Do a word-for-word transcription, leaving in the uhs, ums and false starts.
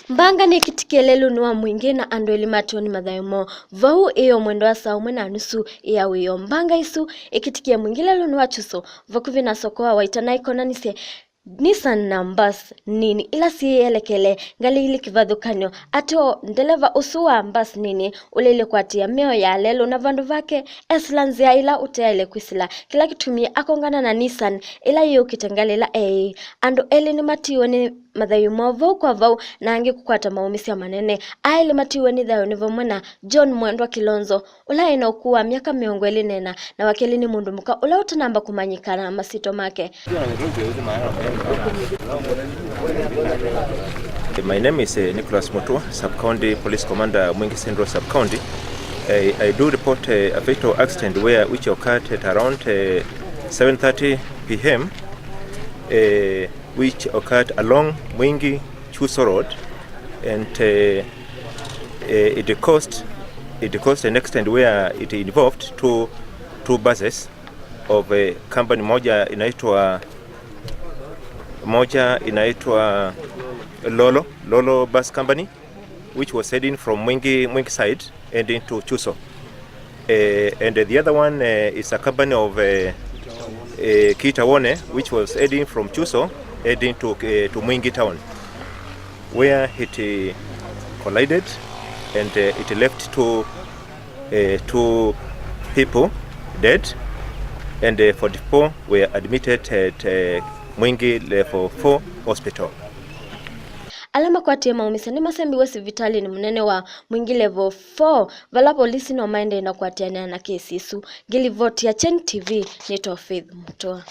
Mbanga nĩkĩtikie lelũnĩ wa Mwingĩ na andũ elĩ matiwa nĩ mathayũ moo. Vau ĩyo mwendo wa saa ũmwe na nusu ya wĩoo, mbanga ĩsu ĩkĩtikie Mwingĩ lelũnĩ wa Chuso, vakuvĩ na soko wa Waita, na ĩkonanisye Nissan na mbasi nini ila syĩelekele ngalĩ ilĩ kĩvathũkany'o. Ateo, ndeleva ũsu wa mbasi nini ũleile kũatĩĩa mĩao ya lelũ, na vandũ vake esĩla nzĩa ĩla ũteaĩle kwĩsĩla, kĩla kĩtumie akongana na Nissan ĩla yĩũkĩte ngalĩ ĩla eĩ. Andũ elĩ nĩmatiiwe nĩ mathayũ moo vau kwa vau, na angĩ kũkwata maũmĩsya manene. Aelĩ matiiwe nĩ thayũ nĩ vamwe na John Mwendwa Kilonzo, ũla ena ũkũũ wa myaka mĩongo ĩlĩ na ĩna, na wa kelĩ nĩ mũndũ mũka ũla ũtanamba kũmanyĩkana masyĩtwa make. My name is, uh, Nicholas Mutua, Sub-County Police Commander, Mwingi Central Sub-County. I, I do report, uh, a fatal accident where, which occurred at around, uh, seven thirty p m, uh, which occurred along Mwingi Chuso Road, and, uh, uh, it caused, it caused an accident where it involved two, two buses of a company, moja inaitwa, moja inaitwa Lolo, Lolo Bus Company, which was heading from Mwingi, Mwingi side, heading to Chuso. Uh, and the other one, uh, is a company of, uh, uh, Kitawone, which was heading from Chuso, heading to, uh, to Mwingi town, where it, uh, collided, and, uh, it left two, uh, two people dead, and, uh, forty-four were admitted at, uh, Mwingi Level four Hospital. Ala makwatie maũmĩsya nĩmasembiwe sivitalĩnĩ mũnene wa Mwingi Level four, vala polisi no maendee na kũatĩanĩa na kesi ĩsu. Ngĩlivoti ya Kyeni T V, nĩtawa Faith Mutua.